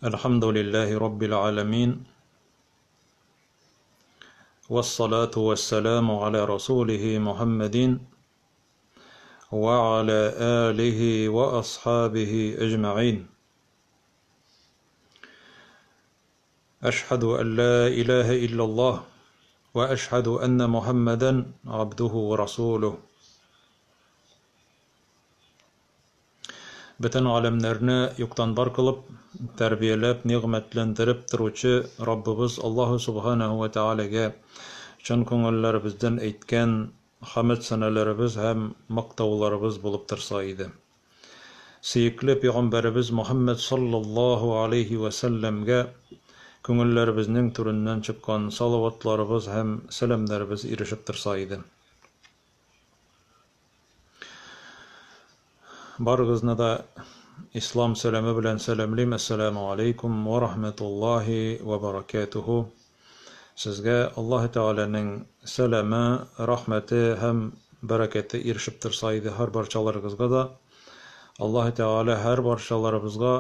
Әлхәмдүлилләһи раббил галәмин. Вассалату вассаламу аля расулихи Мухаммадин ва аля алихи ва асхабихи әҗмәгыйн. Әшһәду ан ла илаһа иллаллаһ ва әшһәду анна Мухаммадан абдуху ва расулуһ. Бөтен галәмнәрне юктан бар кылып, тәрбияләп, нигъмәтләндереп торучы Раббыбыз Аллаһу Субханаһу ва Тәгаләгә чын күңелләребездән әйткән хәмд сәнәләребез һәм мактауларыбыз булып торса иде. Сөекле пәйгамбәребез Мухаммәд саллаллаһу алейһи вә сәлләмгә күңелләребезнең түреннән чыккан салаватларыбыз һәм сәламнәребез ирешеп торса иде. Барыгызны да ислам сәламе белән сәламлим. Әссәламу алейкум ва рахматуллаһи ва баракатуху. Сезгә Аллаһ Тәгаләнең сәламе, рәхмәте һәм бәрәкәте ирешеп торса иде һәр барчаларыгызга да. Аллаһ Тәгалә һәр барчаларыбызга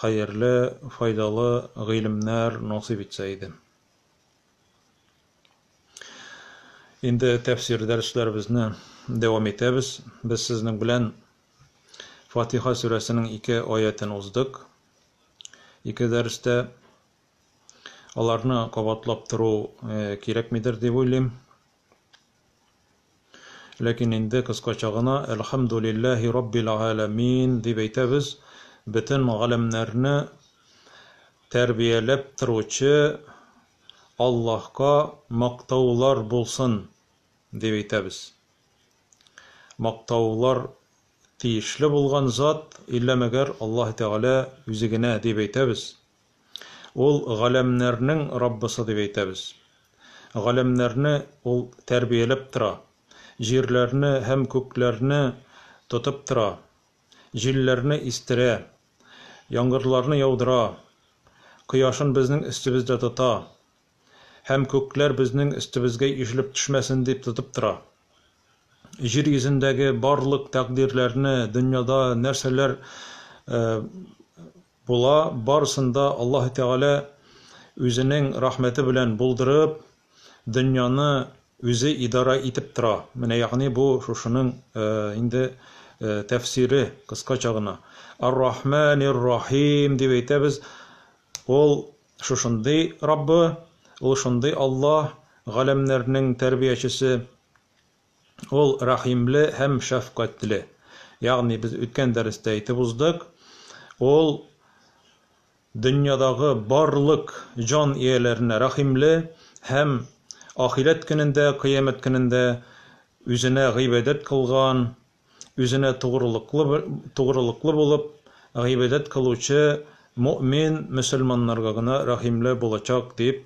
хәерле, файдалы гыйлемнәр насыйп итсә иде. Инде тәфсир дәресләребезне дәвам итәбез. Без сезнең белән Фатиха сүрәсенең ике аятен уздык. Ике дәрестә аларны кабатлап тору э, кирәкмидер дип уйлыйм. Ләкин инде кыскача гына Әлхәмдүлилләһи раббил галәмин дип әйтәбез. Бөтен галәмнәрне тәрбияләп торучы Аллаһка мактаулар булсын дип әйтәбез. Мактаулар тиешле булган зат иллә мәгәр Аллаһ Тәгалә үзе генә дип әйтәбез. Ул галәмнәрнең Раббысы дип әйтәбез. Галәмнәрне ул тәрбияләп тора. Җирләрне һәм күкләрне тотып тора. Җилләрне истерә. Яңгырларны яудыра. Кояшын безнең өстебездә тота. Һәм күкләр безнең өстебезгә ишелеп төшмәсен дип тотып тора. Җир йөзендәге барлык тәкъдирләрне, дөньяда нәрсәләр була, барысын да Аллаһ Тәгалә үзенең рәхмәте белән булдырып, дөньяны үзе идара итеп тора. Менә ягъни бу шушының инде тәфсире кыскача гына. Ар-Рахманир-Рахим дип әйтәбез. Ул шушындый Раббы, ул шундый Аллаһ, галәмнәрнең тәрбиячесе. Ул рәхимле һәм шәфкатьле. Ягъни без үткән дәрестә әйтеп уздык, ул дөньядагы барлык җан ияләренә рәхимле һәм ахирәт көнендә, кыямәт көнендә үзенә гыйбадәт кылган, үзенә тугрылыклы, тугрылыклы булып гыйбадәт кылучы мөэмин мөселманнарга гына рәхимле булачак дип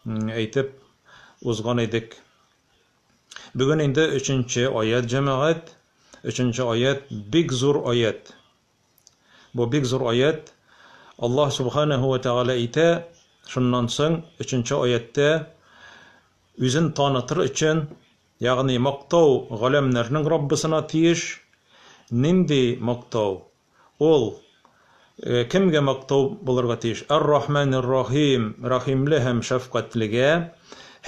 әйтеп узган идек. Бүген инде өченче аять, җәмәгать. Өченче аять бик зур аять. Бу бик зур аять. Аллаһ Субханаһу ва Тәгалә әйтә, шуннан соң өченче аятьтә үзен танытыр өчен, ягъни мактау галәмнәрнең Раббысына тиеш. Нинди мактау? Ул э, кемгә мактау булырга тиеш? Ар-Рахманир-Рахим, рәхимле һәм шәфкатьлегә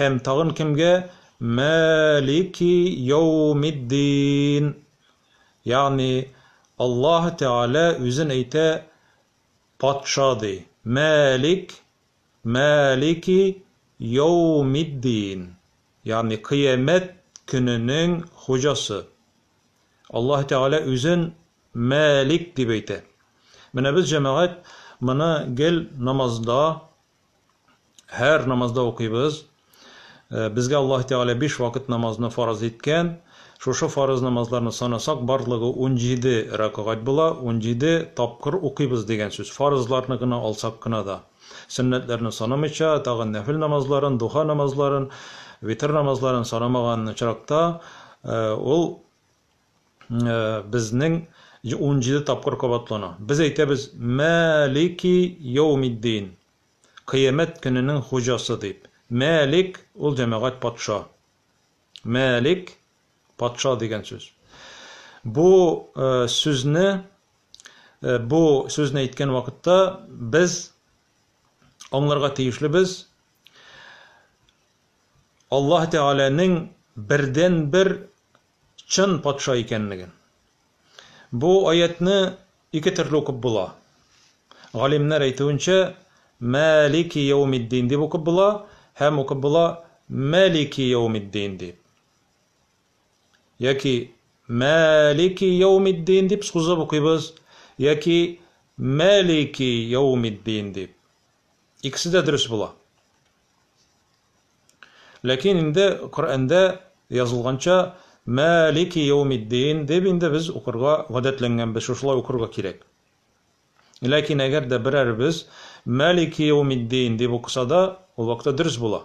һәм тагын кемгә? Малики яумиддин. Ягъни Аллаһ Тәгалә үзен әйтә патша ди. Мәлик, Мәлики яумиддин. Ягъни кыямәт көненең хуҗасы. Аллаһ Тәгалә үзен Мәлик дип әйтә. Менә без җәмәгать моны гел намазда Һәр намазда укыйбыз. Э, безгә Аллаһ Тәгалә биш вакыт намазны фарыз иткән. Шушы фарыз намазларны санасак, барлыгы 17 рәкәгать була, 17 тапкыр укыйбыз дигән сүз. Фарызларны гына алсак кына да. Сөннәтләрне санамыйча, тагын нәфил намазларын, духа намазларын, витр намазларын санамаган очракта, э, ул э, безнең 17 тапкыр кабатлана. Без әйтәбез Малики яумиддин. Кыямәт көненең хуҗасы дип. Мәлик ул җәмәгать патша. Мәлик патша дигән сүз. Бу э, сүзне э, бу сүзне әйткән вакытта без аңларга тиешлебез, Аллаһ Тәгаләнең бердәнбер чын патша икәнлеген. Бу аятьне ике төрле укып була. Галимнәр әйтүенчә, Мәлики яумиддин дип укып була һәм укып була Мәлики яумиддин дип. Яки Мәлики яумиддин дип сузып укыйбыз, яки Мәлики яумиддин дип. Икесе дә дөрес була. Ләкин инде Коръәндә язылганча Мәлики яумиддин дип инде без укырга гадәтләнгәнбез, шушылай укырга кирәк. Ләкин әгәр дә берәребез Мәлики яумиддин дип укыса да, ул вакытта дөрес була.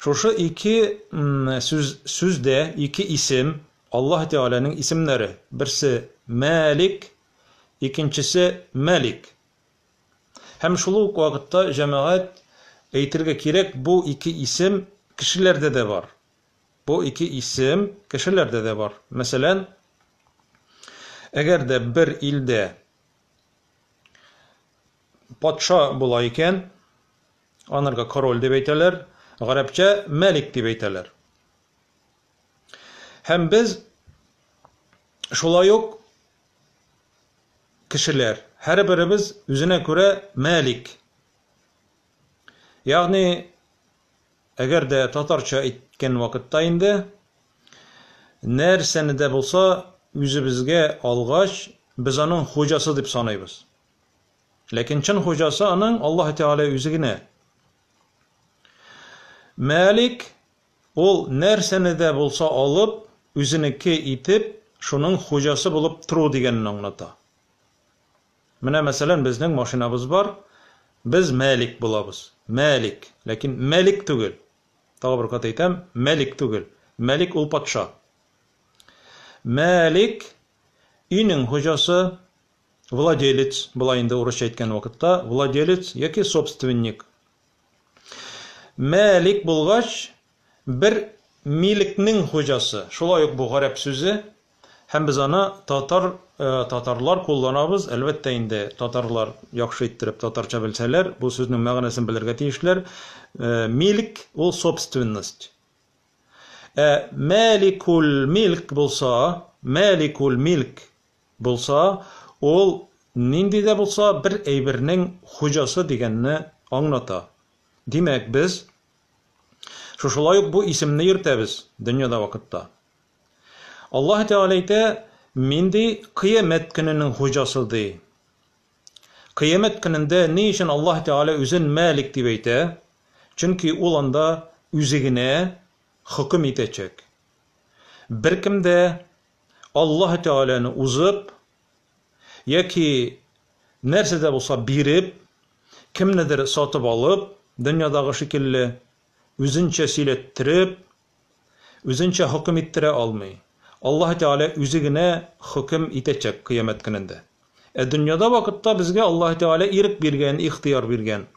Шушы ике сүз сүздә ике исем Аллаһ Тәгаләнең исемнәре. Берсе Мәлик, икенчесе Мәлик. Һәм шул ук вакытта, җәмәгать, әйтергә кирәк, бу ике исем кешеләрдә дә бар. Бу ике исем кешеләрдә дә бар. Мәсәлән, әгәр дә бер илдә патша була икән, анарга король дип әйтәләр, гарәпчә мәлик дип әйтәләр. Һәм без шулай ук кешеләр, һәрберебез үзенә күрә мәлик. Ягъни, әгәр дә татарча әйткән вакытта инде, нәрсәне дә булса үзебезгә алгач, без аның хуҗасы дип саныйбыз. Ләкин чын хуҗасы аның Аллаһ Тәгалә үзе генә. Мәлик Ул нәрсәне дә булса алып, үзенеке итеп, шуның хуҗасы булып тору дигәнне аңлата. Менә, мәсәлән, безнең машинабыз бар, без мәлик булабыз. Мәлик. Ләкин мәлик түгел. Тагы бер кат әйтәм, мәлик түгел. Мәлик ул патша. Мәлик өйнең хуҗасы, владелец, була инде урысча әйткән вакытта, владелец яки собственник. Мәлик булгач, бер милекнең хуҗасы. Шулай ук бу гарәп сүзе, һәм без аны татар татарлар кулланабыз. Әлбәттә инде, татарлар яхшы иттереп татарча белсәләр, бу сүзнең мәгънәсен белергә тиешләр. Милк ул собственность. Ә мәликул милк булса, мәликул милк булса, ул нинди дә булса бер әйбернең хуҗасы дигәнне аңлата. Димәк, без шушылай ук бу исемне йөртәбез дөньяда вакытта. Аллаһ Тәгалә әйтә, мин ди, кыямәт көненең хуҗасы ди. Кыямәт көнендә ни өчен Аллаһ Тәгалә үзен Мәлик дип әйтә? Чөнки ул анда үзе генә хөкем итәчәк. Беркем дә Аллаһ Тәгаләне узып яки нәрсә дә булса биреп, кемнедер сатып алып, дөньядагы шикелле, үзенчә сөйләттереп, үзенчә хөкем иттерә алмый. Аллаһ Тәгалә үзе генә хөкем итәчәк кыямәт көнендә. Ә дөньяда вакытта безгә Аллаһ Тәгалә ирек биргән, ихтыяр биргән.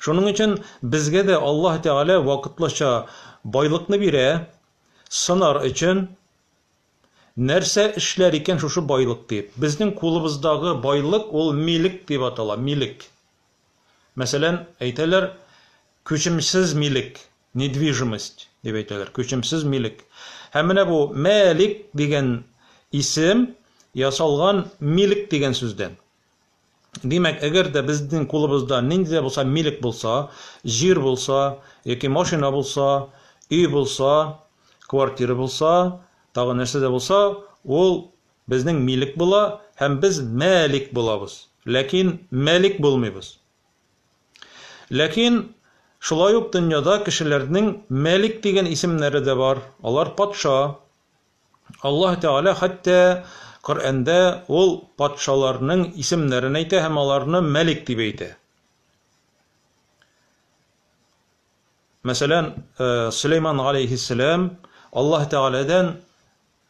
Шуның өчен безгә дә Аллаһ Тәгалә вакытлыча байлыкны бирә, Сынар өчен нәрсә эшләр икән шушы байлык дип. Безнең кулыбыздагы байлык ул милек дип атала, милек. Мәсәлән, әйтәләр, күчемсез милек, недвижимость дип әйтәләр, күчемсез милек. Һәм менә бу мәлик дигән исем ясалган милек дигән сүздән. Димәк, әгәр дә безнең кулыбызда нинди дә булса милек булса, җир булса, яки машина булса, өй булса, квартира булса, тагы нәрсә дә булса, ул безнең милек була һәм без мәлик булабыз. Ләкин мәлик булмыйбыз. Ләкин шулай ук дөньяда кешеләрнең мәлик дигән исемнәре дә бар. Алар патша, Аллаһ Тәгалә хәтта Коръәндә ул патшаларның исемнәрен әйтә һәм аларны мәлик дип әйтә. Мәсәлән, Сөләйман галәйһиссәлам Аллаһ Тәгаләдән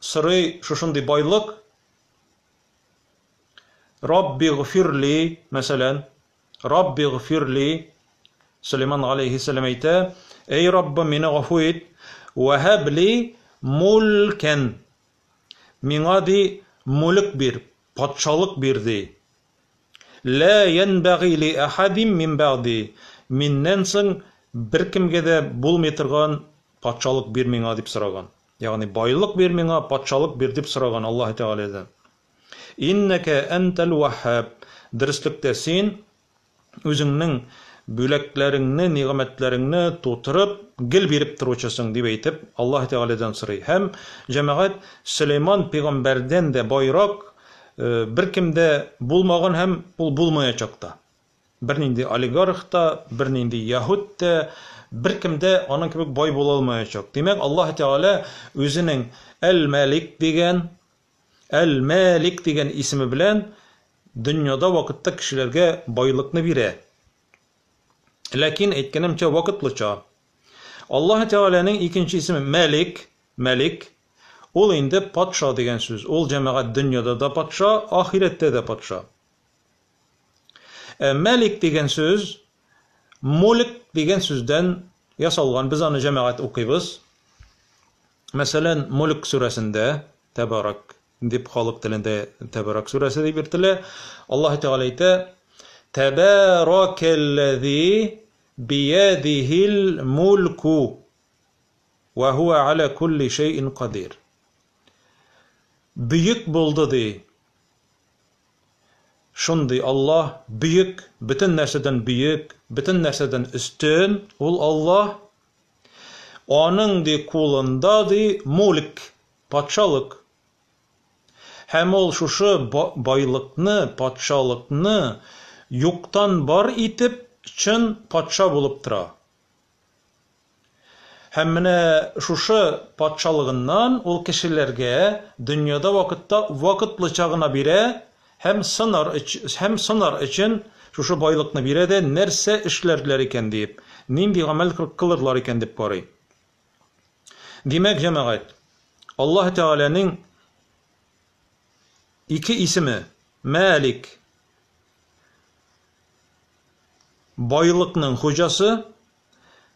сорый шушындый байлык, Рабби гфирли, мәсәлән, Рабби гфирли, Сөләйман галәйһиссәлам әйтә, Әй Раббым, мине гафу ит, вәһәбли мулкән. Миңа, ди, мүлек бир, патшалык бир, ди. Лә янбәги ли әхадим мин бәгъди. Миннән соң беркемгә дә булмый торган патшалык бир миңа дип сораган. Ягъни байлык бир миңа, патшалык бир дип сораган Аллаһ Тәгаләдән. Иннәкә әнтәл ваһһаб. Дөреслектә син үзеңнең бүләкләреңне, нигъмәтләреңне тутырып, гел биреп торучысың, дип әйтеп, Аллаһ Тәгаләдән сорый. Һәм җәмәгать Сөләйман пәйгамбәрдән дә байрак беркем дә булмаган һәм ул булмаячак та. Бернинди олигарх та, бернинди яһүд тә, беркем дә аның кебек бай була алмаячак. Димәк, Аллаһ Тәгалә үзенең Әл-Мәлик дигән, Әл-Мәлик дигән исеме белән дөньяда вакытта кешеләргә байлыкны бирә. Ләкин, әйткәнемчә, вакытлыча. Аллаһ Тәгаләнең икенче исеме Мәлик, Мәлик, ул инде патша дигән сүз. Ул җәмәгать дөньяда да патша, ахирәттә дә патша. Ә Мәлик дигән сүз Мулк дигән сүздән ясалган. Без аны җәмәгать укыйбыз. Мәсәлән, Мулк сүрәсендә Тәбарак дип халык телендә Тәбарак сүрәсе дип йөртелә. Аллаһ Тәгалә әйтә: Тәбаракаллази биядихил мулку ва хуа аля кулли шәйин кадир. Бөек булды ди. Шундый Аллаһ бөек, бөтен нәрсәдән бөек, бөтен нәрсәдән өстен ул Аллаһ. Аның ди кулында ди мулк, патшалык. Һәм ул шушы байлыкны, патшалыкны юктан бар итеп, чын патша булып тора. Һәм менә шушы патшалыгыннан ул кешеләргә дөньяда вакытта вакытлыча гына бирә һәм сынар һәм сынар өчен шушы байлыкны бирә дә нәрсә эшләрләр икән дип, нинди гамәл кылырлар икән дип карый. Димәк, җәмәгать, Аллаһ Тәгаләнең ике исеме Мәлик байлыкның хуҗасы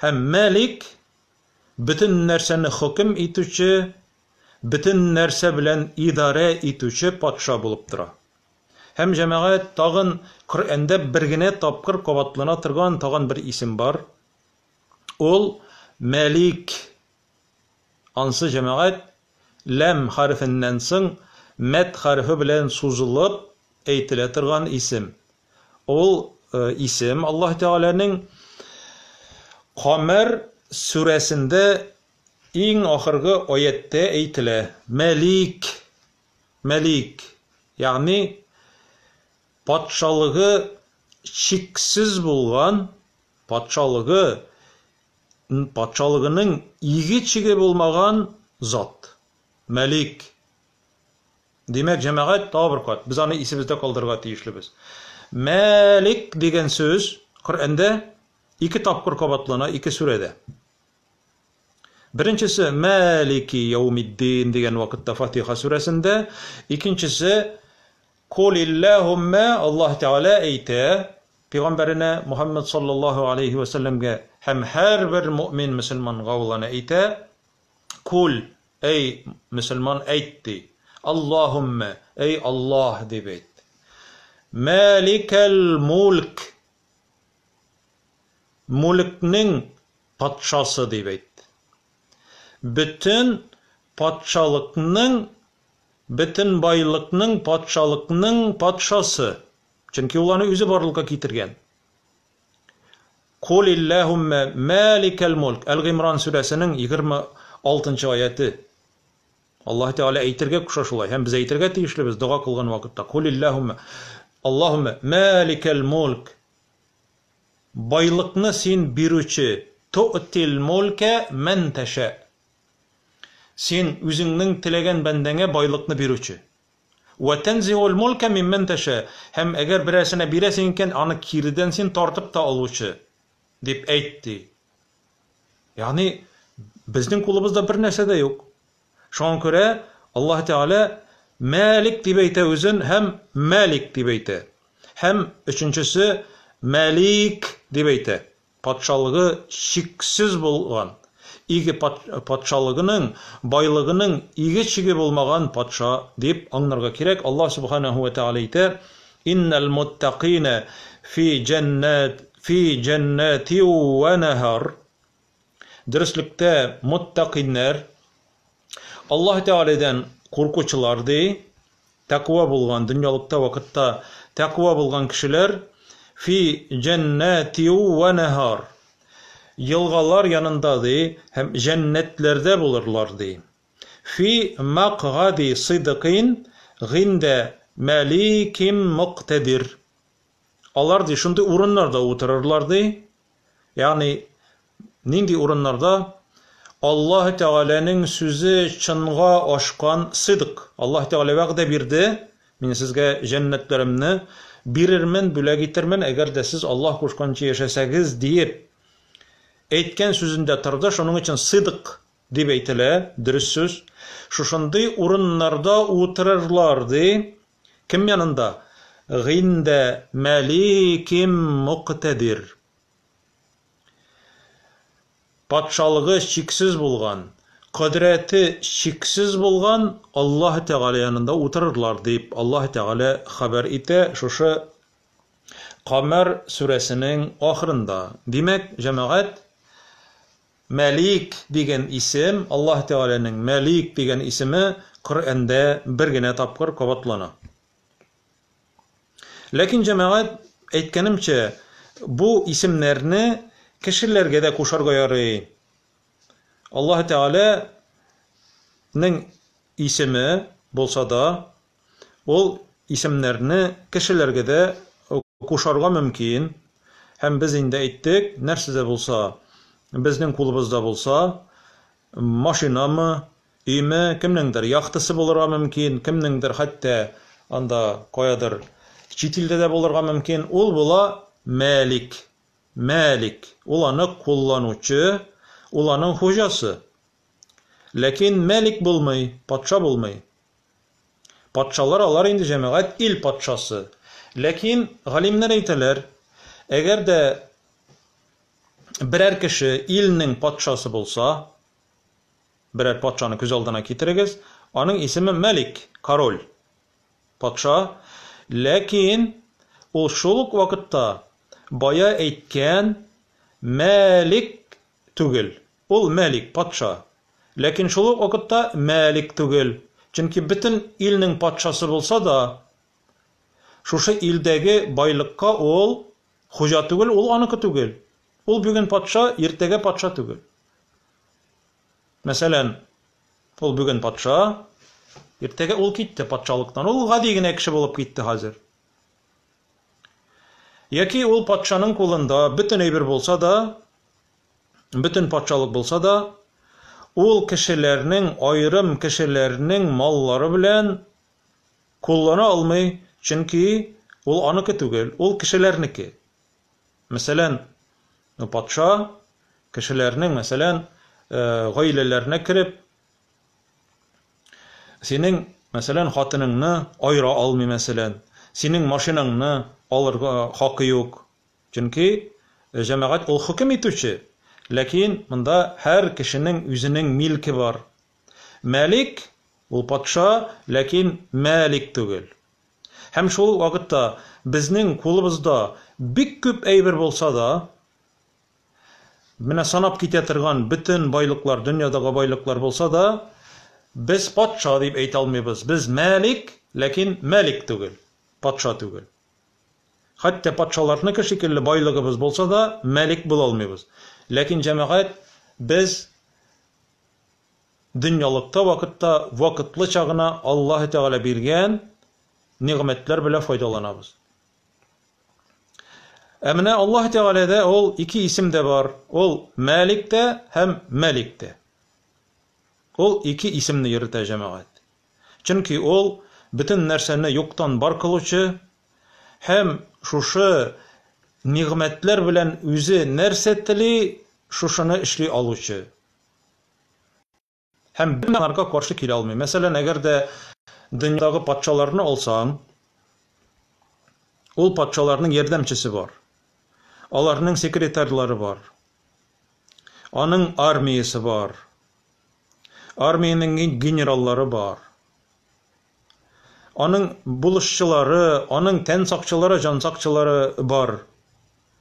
һәм Мәлик бөтен нәрсәне хөкем итүче, бөтен нәрсә белән идарә итүче патша булып тора. Һәм җәмәгать тагын Коръәндә бер генә тапкыр кабатлана торган тагын бер исем бар. Ул Мәлик. Ансы җәмәгать ләм хәрефеннән соң мәд хәрефе белән сузылып әйтелә торган исем. Ул исем Аллаһ Тәгаләнең Камәр сүрәсендә иң ахыргы аятьтә әйтелә. Мәлик, Мәлик, ягъни патшалыгы чиксез булган, патшалыгы патшалыгының иге-чиге булмаган зат. Мәлик. Димәк, җәмәгать, тагы бер кат, без аны исебездә калдырырга тиешлебез. Мәлик дигән сүз Коръәндә ике тапкыр кабатлана, ике сүрәдә. Беренчесе Мәлики яумиддин дигән вакытта Фатиха сүрәсендә, икенчесе Кулилләһуммә Аллаһ Тәгалә әйтә пәйгамбәренә Мухаммад саллаллаһу алейхи ва сәлләмгә һәм һәрбер мөмин мөселманга ул аны әйтә, Кул, әй мөселман әйт ди. Аллаһуммә, әй Аллаһ дип әйт. Мәликәл мулк, мулкнең патшасы дип әйт. Бөтен патшалыкның, бөтен байлыкның, патшалыкның патшасы. Чөнки ул аны үзе барлыкка китергән. Кулилләһуммә мәликәл мулк. Әл-Гыймран сүрәсенең 26 аяте. Аллаһ Тәгалә әйтергә куша шулай. Һәм без әйтергә тиешлебез дога кылган вакытта. Кулилләһуммә Аллаһуммә мәликәл мулк. Байлыкны син бирүче. Ту'тил мулкә мән тәшә. Син үзеңнең теләгән бәндәңә байлыкны бирүче. Вә тәнзигул мулкә миммән тәшә. Һәм әгәр берәрсенә бирәсең икән, аны киредән син тартып та алучы, дип әйт, ди. Ягъни безнең кулыбызда бер нәрсә дә юк. Шуңа күрә Аллаһ Тәгалә Мәлик дип әйтә үзен һәм Мәлик дип әйтә. Һәм өченчесе Мәлик дип әйтә. Патшалыгы чиксез булган, иге патшалыгының, байлыгының иге-чиге булмаган патша дип аңларга кирәк. Аллаһ Субханаһу ва Тәгалә әйтә, Иннәл муттакина фи җәннәт фи җәннәти вә нәһар. Дөреслектә муттакиннәр Аллаһ Тәгаләдән куркучылар ди, тәкъва булган дөньялыкта вакытта тәкъва булган кешеләр фи җәннәти вә нәһар. Елгалар янында ди һәм җәннәтләрдә булырлар ди. Фи мәкъгади сыйдыкин гиндә мәликим мөктәдир. Алар ди шундый урыннарда утырырлар ди. Ягъни нинди урыннарда? Аллаһ Тәгаләнең сүзе чынга ашкан сыйдык. Аллаһ Тәгалә вәгъдә бирде, мин сезгә җәннәтләремне бирермен, бүләк итермен, әгәр дә сез Аллаһ кушканча яшәсәгез диеп әйткән сүзендә торды. Шуның өчен сыйдык дип әйтелә, дөрес сүз. Шушындый урыннарда утырырлар ди. Кем янында? Гиндә мәликим муктәдир. Патшалыгы чиксез булган, кодрәте чиксез булган Аллаһ Тәгалә янында утырырлар дип Аллаһ Тәгалә хәбәр итә шушы Камәр сүрәсенең ахырында. Димәк, җәмәгать, Мәлик дигән исем, Аллаһ Тәгаләнең Мәлик дигән исеме Коръәндә бер генә тапкыр кабатлана. Ләкин җәмәгать, әйткәнемчә, бу исемнәрне кешеләргә дә кушарга ярый. Аллаһ Тәгаләнең исеме булса да, ул исемнәрне кешеләргә дә кушарга мөмкин. Һәм без инде әйттек, нәрсә дә булса, безнең кулыбызда булса, машинамы, өйме, кемнеңдер яхтасы булырга мөмкин, кемнеңдер хәтта анда каядыр чит илдә дә булырга мөмкин, ул була мәлик. Мәлик. Ул аны кулланучы, ул аның хуҗасы. Ләкин мәлик булмый, патша булмый. Патшалар алар инде җәмәгать ил патшасы. Ләкин галимнәр әйтәләр, әгәр дә берәр кеше илнең патшасы булса, берәр патшаны күз алдына китерегез, аның исеме Мәлик, король, патша. Ләкин ул шул ук вакытта бая әйткән Мәлик түгел. Ул Мәлик, патша. Ләкин шул ук вакытта Мәлик түгел. Чөнки бөтен илнең патшасы булса да, шушы илдәге байлыкка ул хуҗа түгел, ул аныкы түгел. Ул бүген патша, иртәгә патша түгел. Мәсәлән, ул бүген патша, иртәгә ул китте патшалыктан. Ул гади генә кеше булып китте хәзер. Яки ул патшаның кулында бөтен әйбер булса да, бөтен патшалык булса да, ул кешеләрнең, аерым кешеләрнең маллары белән куллана алмый, чөнки ул аныкы түгел, ул кешеләрнеке. Мәсәлән, патша кешеләрнең, мәсәлән, гаиләләренә кереп, синең, мәсәлән, хатыныңны аера алмый, мәсәлән, синең машинаңны алырга хакы юк. Чөнки җәмәгать ул хөкем итүче, ләкин монда һәр кешенең үзенең милке бар. Мәлик ул патша, ләкин мәлик түгел. Һәм шул вакытта безнең кулыбызда бик күп әйбер булса да, менә санап китә торган бөтен байлыклар, дөньядагы байлыклар булса да, без патша дип әйтә алмыйбыз. Без мәлик, ләкин мәлик түгел, патша түгел. Хәтта патшаларныкы шикелле байлыгыбыз булса да, мәлик була алмыйбыз. Ләкин җәмәгать, без дөньялыкта вакытта вакытлыча гына Аллаһ Тәгалә биргән нигъмәтләр белән файдаланабыз. Ә менә Аллаһ Тәгаләдә ул ике исем дә бар. Ул Мәлик тә һәм Мәлик тә. Ул ике исемне йөртә җәмәгать. Чөнки ул бөтен нәрсәне юктан бар кылучы һәм шушы нигъмәтләр белән үзе нәрсә тели, шушыны эшли алучы. Һәм бер аларга каршы килә алмый. Мәсәлән, әгәр дә дөньядагы патшаларны алсаң, ул патшаларның ярдәмчесе бар. Аларның секретарьлары бар. Аның армиясе бар. Армиянең генераллары бар. Аның булышчылары, аның тән сакчылары, җан сакчылары бар.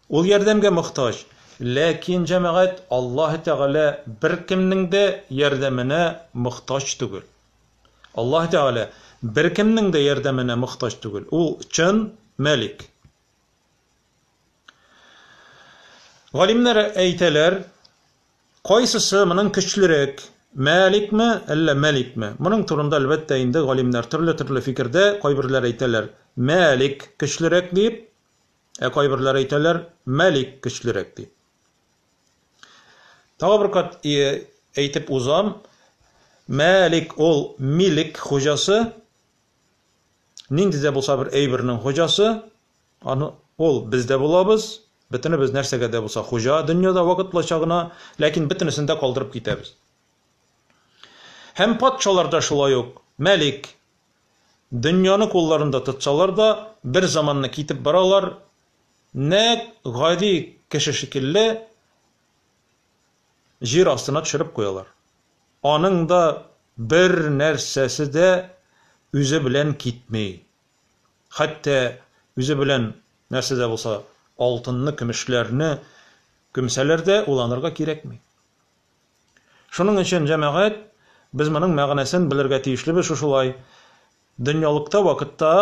Ул ярдәмгә мохтаҗ. Ләкин, җәмәгать, Аллаһ Тәгалә беркемнең дә ярдәменә мохтаҗ түгел. Аллаһ Тәгалә беркемнең дә ярдәменә мохтаҗ түгел. Ул чын Мәлик. Галимнәр әйтәләр, кайсысы моның көчлерәк, Мәликме, әллә Мәликме? Моның турында, әлбәттә, инде галимнәр төрле-төрле фикердә, кайберләр әйтәләр, Мәлик көчлерәк дип, ә кайберләр әйтәләр, Мәлик көчлерәк дип. Тагы бер кат әйтеп узам, Мәлик ул милек хуҗасы, нинди дә булса бер әйбернең хуҗасы, аны ул без дә булабыз, бөтенебез нәрсәгә дә булса хуҗа дөньяда вакытлыча гына, ләкин бөтенесен дә калдырып китәбез. Һәм патшалар да шулай ук, мәлик, дөньяны кулларында тотсалар да, бер заманны китеп баралар, нәкъ гади кеше шикелле җир астына төшереп куялар. Аның да бер нәрсәсе дә үзе белән китми. Хәтта үзе белән нәрсә дә булса алтынны, көмешләрне күмсәләр дә, ул анырга кирәкми. Шуның өчен, җәмәгать, без моның мәгънәсен белергә тиешлебез шушылай. Дөньялыкта вакытта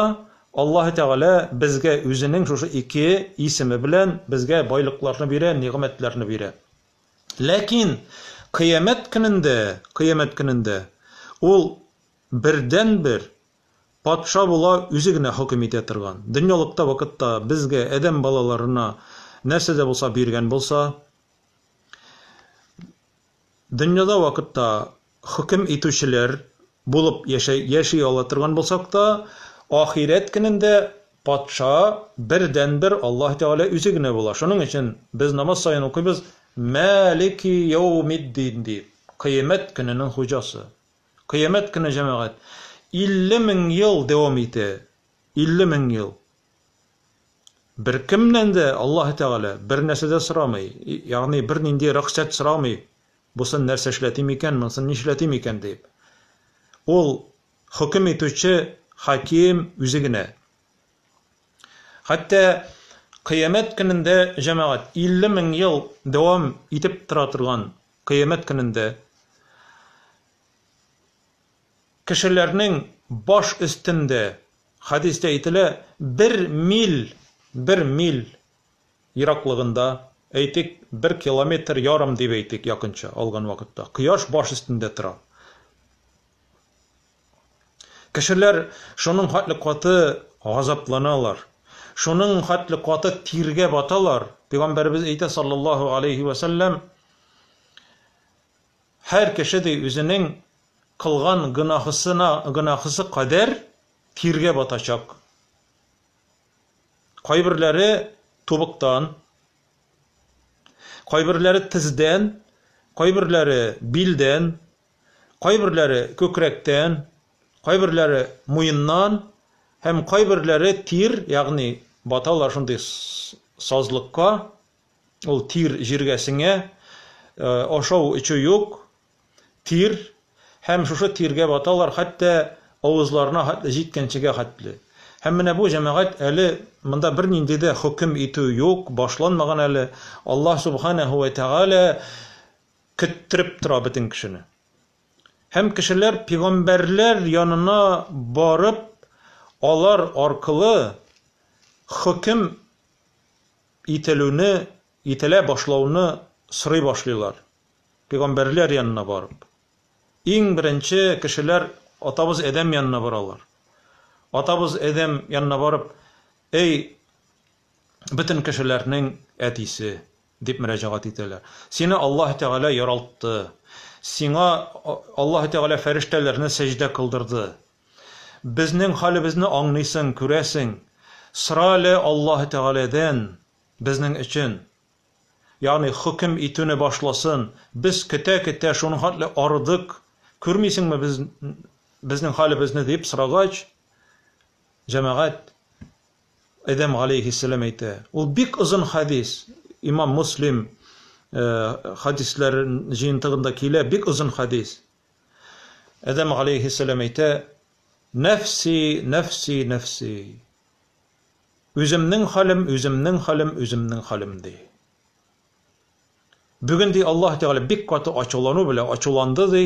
Аллаһы Тәгалә безгә үзенең шушы ике исеме белән безгә байлыкларны бирә, нигъмәтләрне бирә. Ләкин кыямәт көнендә, кыямәт көнендә ул бердәнбер патша була, үзе генә хөкем итә торган. Дөньялыкта вакытта безгә, адәм балаларына нәрсә дә булса биргән булса, дөньяда вакытта хөкем итүчеләр булып яшәй, яши ала торган булсак та, ахирәт көнендә патша бердәнбер Аллаһ Тәгалә үзе генә була. Шуның өчен без намаз саен укыйбыз Мәлики яумиддин дип, кыямәт көненең хуҗасы. Кыямәт көне, җәмәгать, 50 мең ел дәвам итә. 50 мең ел. Беркемнән дә Аллаһ Тәгалә бер нәрсә дә сорамый, ягъни бернинди рөхсәт сорамый. Бусын нәрсә эшләтим икән, монысын нишләтим икән дип. Ул хөкем итүче хаким үзе генә. Хәтта кыямәт көнендә, җәмәгать, 50 мең ел дәвам итеп тора торган кыямәт көнендә кешеләрнең баш өстендә, хәдистә әйтелә, бер миль, бер миль ераклыгында, әйтик, бер километр ярым дип әйтик, якынча алган вакытта, кояш баш өстендә тора. Кешеләр шуның хәтле каты газапланалар, шуның хәтле каты тиргә баталар. Пәйгамбәребез әйтә, саллаллаһу алейхи ва сәлләм, һәр кеше ди үзенең кылган гөнаһысына, гөнаһысы кадәр тиргә батачак. Кайберләре тубыктан, кайберләре тездән, кайберләре билдән, кайберләре күкрәктән, кайберләре муеннан һәм кайберләре тир, ягъни баталар шундый сазлыкка, ул тир җиргә сеңә, ашау-эчү юк, тир һәм шушы тиргә баталар, хәтта авызларына хәтле җиткәнчегә хәтле. Һәм менә бу, җәмәгать, әле монда бернинди дә хөкем итү юк, башланмаган әле. Аллаһ Субханәһү вә Тәгалә көттереп тора бөтен кешене. Һәм кешеләр пигамбәрләр янына барып, алар аркылы хөкем ителүне, ителә башлауны сорый башлыйлар. Пигамбәрләр янына барып. Иң беренче кешеләр атабыз Адәм янына баралар. Атабыз Адәм янына барып, Эй, бөтен кешеләрнең әтисе, дип мөрәҗәгать итәләр. Сине Аллаһ Тәгалә яралтты. Сиңа Аллаһ Тәгалә фәрештәләрне сәҗдә кылдырды. Безнең хәлебезне аңлыйсың, күрәсең. Сора әле Аллаһ Тәгаләдән безнең өчен. Ягъни хөкем итүне башласын. Без көтә-көтә шуның хәтле арыдык. Күрмисеңме без безнең хәлебезне дип сорагач, җәмәгать, Адәм галәйһиссәлам әйтә. Ул бик озын хәдис. Имам Муслим хәдисләр җыентыгында килә, бик озын хәдис. Адәм галәйһиссәлам әйтә, Нәфси, нәфси, нәфси. Үземнең хәлем, үземнең хәлем, үземнең хәлем, ди. Бүген, ди, Аллаһ Тәгалә бик каты ачулану белән ачуланды, ди.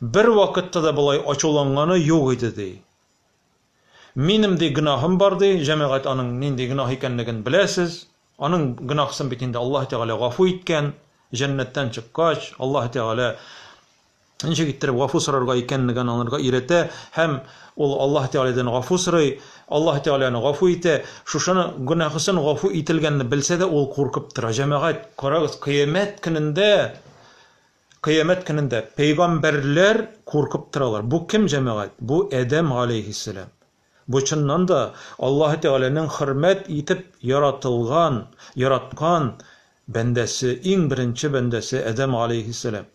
Бер вакытта да болай ачуланганы юк иде, ди. Минем, ди, гөнаһым бар, ди. Җәмәгать, аның нинди гөнаһ икәнлеген беләсез. Аның гөнаһсын бит инде Аллаһ Тәгалә гафу иткән. Җәннәттән чыккач, Аллаһ Тәгалә ничек иттереп гафу сорарга икәнлеген анарга өйрәтә һәм ул Аллаһ Тәгаләдән гафу сорый, Аллаһ Тәгалә аны гафу итә. Шушыны гөнаһысын гафу ителгәнне белсә дә, ул куркып тора. Җәмәгать, карагыз, кыямәт көнендә, кыямәт көнендә пәйгамбәрләр куркып торалар. Бу кем, җәмәгать? Бу Адәм галәйһиссәлам. Бу чыннан да Аллаһ Тәгаләнең хөрмәт итеп яратылган, яраткан бәндәсе, иң беренче бәндәсе Адәм галәйһиссәлам.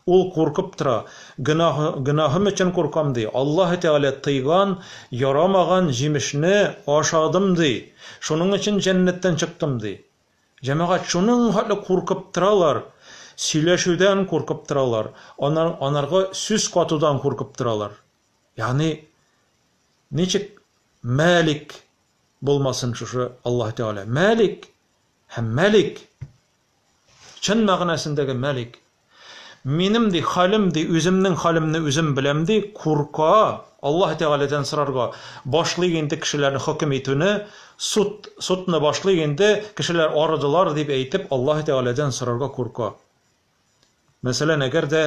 Ул куркып тора. Гөнаһ, гөнаһым өчен куркам, ди. Аллаһ Тәгалә тыйган, ярамаган җимешне ашадым, ди. Шуның өчен җәннәттән чыктым, ди. Җәмәгать, шуның хәтле куркып торалар, сөйләшүдән куркып торалар, анар, анарга сүз катудан куркып торалар. Ягъни, ничек Мәлик булмасын шушы Аллаһ Тәгалә? Мәлик һәм Мәлик. Чын мәгънәсендәге Мәлик. Минем, ди, хәлем, ди, үземнең хәлемне үзем беләм, ди, курка Аллаһ Тәгаләдән сорарга. Башлыйк инде кешеләрне хөкем итүне, суд, судны башлыйк инде, кешеләр арыдылар, дип әйтеп, Аллаһ Тәгаләдән сорарга курка. Мәсәлән, әгәр дә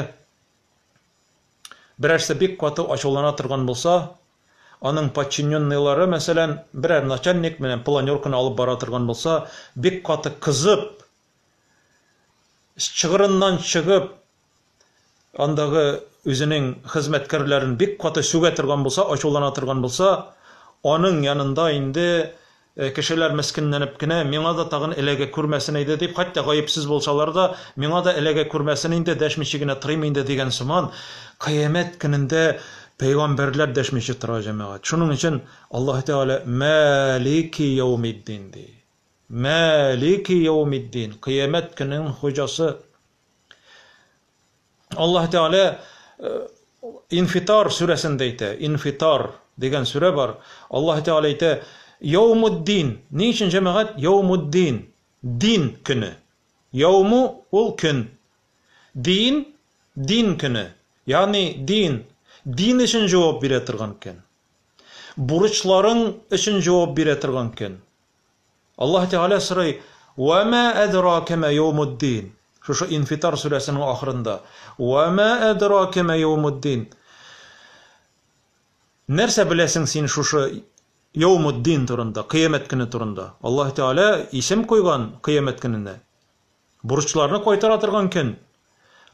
берәрсе бик каты ачулана торган булса, аның подчиненныйлары, мәсәлән, берәр начальник менә планерканы алып бара торган булса, бик каты кызып, чыгырыннан чыгып, андагы үзенең хезмәткәрләрен бик каты сүгә торган булса, ачулана торган булса, аның янында инде кешеләр мескенләнеп кенә, миңа да тагын эләгә күрмәсен иде дип, хәтта гаепсез булсалар да, миңа да эләгә күрмәсен инде, дәшмичә генә торыйм инде дигән сыман, кыямәт көнендә пәйгамбәрләр дәшмичә тора, җәмәгать. Шуның өчен Аллаһ Тәгалә Мәлики яумиддин ди. Мәлики яумиддин, кыямәт көненең хуҗасы. Аллаһ Тәгалә Инфитар сүрәсендә әйтә. Инфитар дигән сүрә бар. Аллаһ Тәгалә әйтә, Яумуддин. Ни өчен, җәмәгать, Яумуддин? Дин көне. Яуму ул көн. Дин, дин көне. Ягъни дин, дин өчен җавап бирә торган көн. Бурычларың өчен җавап бирә торган көн. Аллаһ Тәгалә сорый, Вә мә әдрака мә яумуддин. Шушы Инфитар сүрәсенең ахырында. Вә мә әдрака мә яумуддин. Нәрсә беләсең син шушы яумуддин турында, кыямәт көне турында? Аллаһ Тәгалә исем куйган кыямәт көненә. Бурычларны кайтара торган көн.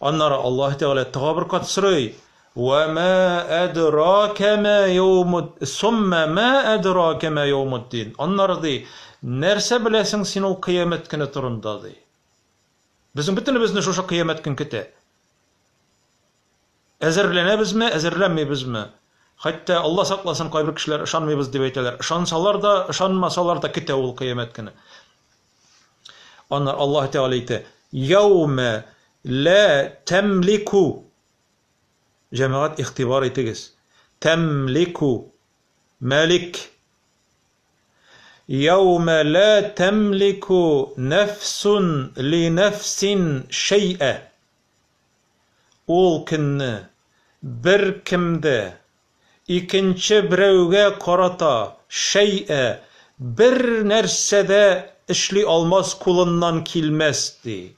Аннары Аллаһ Тәгалә тагы бер кат сорый: "Ва ма әдрака ма яумуд сумма ма әдрака ма яумуддин". Аннары ди, нәрсә беләсең син ул кыямәт көне турында ди. Безнең бөтенебезне шушы кыямәт көн көтә. Әзерләнәбезме, әзерләнмибезме? Хәтта Алла сакласын, кайбер кешеләр ышанмыйбыз дип әйтәләр. Ышансалар да, ышанмасалар да көтә ул кыямәт көне. Аннары Аллаһ Тәгалә әйтә: "Яумә ла тәмлику". Җәмәгать, игътибар итегез. Тәмлику. Мәлик. Яумә ла тәмлику нәфсун ли нәфсин шәйә. Ул көнне беркем дә икенче берәүгә карата шәй'ә, бернәрсә дә эшли алмас, кулыннан килмәс, ди.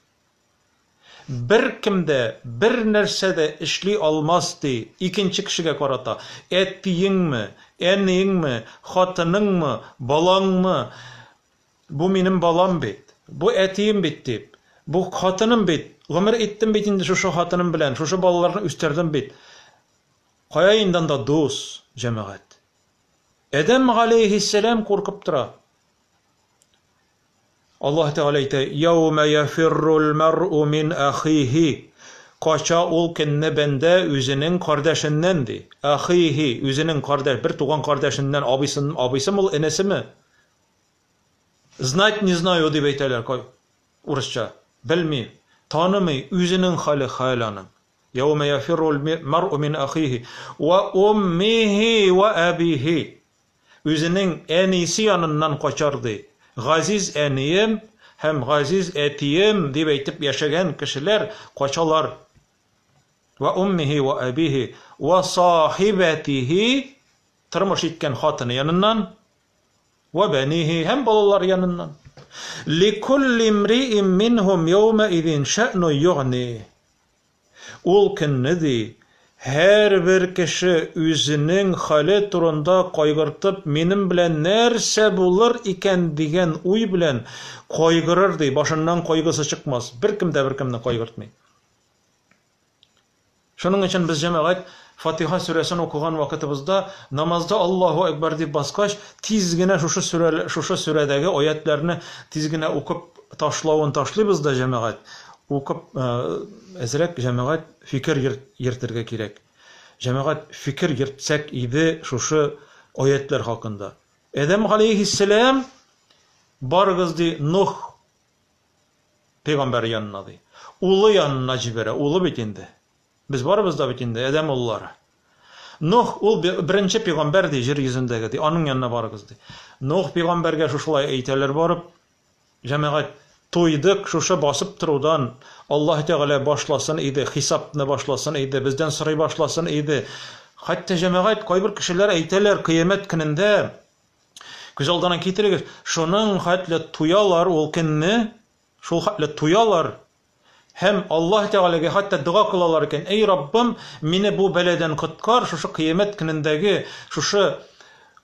Беркем дә бернәрсә дә эшли алмас, ди, икенче кешегә карата. Әтиеңме, әниеңме, хатыныңмы, балаңмы, Бу минем балам бит, бу әтием бит дип, бу хатыным бит, гомер иттем бит инде шушы хатыным белән, шушы балаларны үстердем бит. Кая инде анда дус, җәмәгать? Адәм галәйһиссәлам куркып тора. Аллаһ Тәгалә әйтә: "Яумә яфиррул мәръу мин ахихи". Кача ул көнне бәндә үзенең кардәшеннән ди. Ахихи, үзенең кардәш, бер туган кардәшеннән, абыйсын, абыйсымы ул, энесеме? Знать не знаю дип әйтәләр урысча. Белми, танымый, үзенең хәле хәл аның. Яумә яфиррул мар'у мин ахихи ва уммихи ва абихи. Үзенең әнисе яныннан качар ди. Газиз әнием һәм газиз әтием дип әйтеп яшәгән кешеләр качалар. Ва уммихи ва абихи ва сахибатихи тормыш иткән хатыны яныннан ва бәнихи һәм балалары яныннан. Ликулли имриин минһум яума идин шәъну югни. Ул көнне, ди, һәрбер кеше үзенең хәле турында кайгыртып, минем белән нәрсә булыр икән дигән уй белән кайгырыр, ди, башыннан кайгысы чыкмас. Беркем дә беркемне кайгыртмый. Шуның өчен без, җәмәгать, Фатиха сүрәсен укыган вакытыбызда, намазда Аллаһу әкбәр дип баскач, тиз генә шушы сүрә, шушы сүрәдәге аятларны тиз генә укып ташлавын ташлыйбыз да, җәмәгать. Укып, әзрәк, җәмәгать, фикер йөртергә кирәк. Җәмәгать, фикер йөртсәк иде шушы аятлар хакында. Адәм галәйһиссәлам барыгыз ди Нух пәйгамбәр янына ди. Улы янына җибәрә, улы бит инде. Без барыбыз да бит инде Адәм уллары. Нух ул беренче пәйгамбәр ди җир йөзендәге ди, аның янына барыгыз ди. Нух пәйгамбәргә шушылай әйтәләр барып, җәмәгать, туйдык шушы басып торудан, Аллаһ Тәгалә башласын иде, хисапны башласын иде, бездән сорый башласын иде. Хәтта җәмәгать, кайбер кешеләр әйтәләр, кыямәт көнендә күз алдына китерегез, шуның хәтле туялар ул көнне, шул хәтле туялар һәм Аллаһ Тәгаләгә хәтта дога кылалар икән, Әй Раббым, мине бу бәладән коткар, шушы кыямәт көнендәге шушы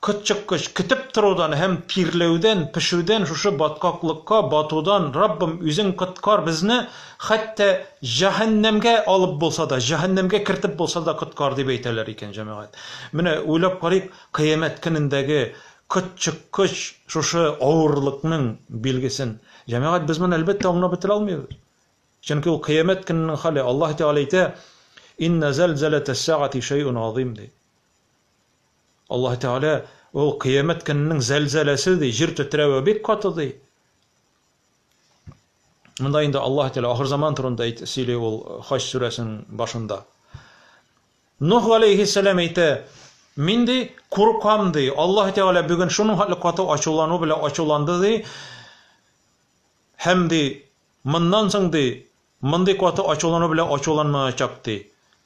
котчыккыч көтеп торудан һәм тирләүдән, пешүдән, шушы баткаклыкка батудан, Раббым, үзең коткар безне, хәтта җәһәннәмгә алып булса да, җәһәннәмгә кертеп булса да коткар, дип әйтәләр икән, җәмәгать. Менә уйлап карыйк, кыямәт көнендәге котчыккыч шушы авырлыкның билгесен. Җәмәгать, без моны әлбәттә аңлап бетерә алмыйбыз. Чөнки ул кыямәт көненең хәле. Аллаһ Тәгалә әйтә, Инна зәлзәләтәс сәгати шәйун азим ди. Аллаһ Тәгалә ул кыямәт көненең зәлзәләсе ди, җир тетрәве бик каты ди. Монда инде Аллаһ Тәгалә ахыр заман турында әйт, сөйли ул Хаҗ сүрәсенең башында. Нух галәйһиссәлам әйтә, Мин ди, куркам ди, Аллаһ Тәгалә бүген шуның хәтле каты ачулану белән ачуланды ди, һәм ди, моннан соң ди, мондый каты ачулану белән ачуланмаячак ди.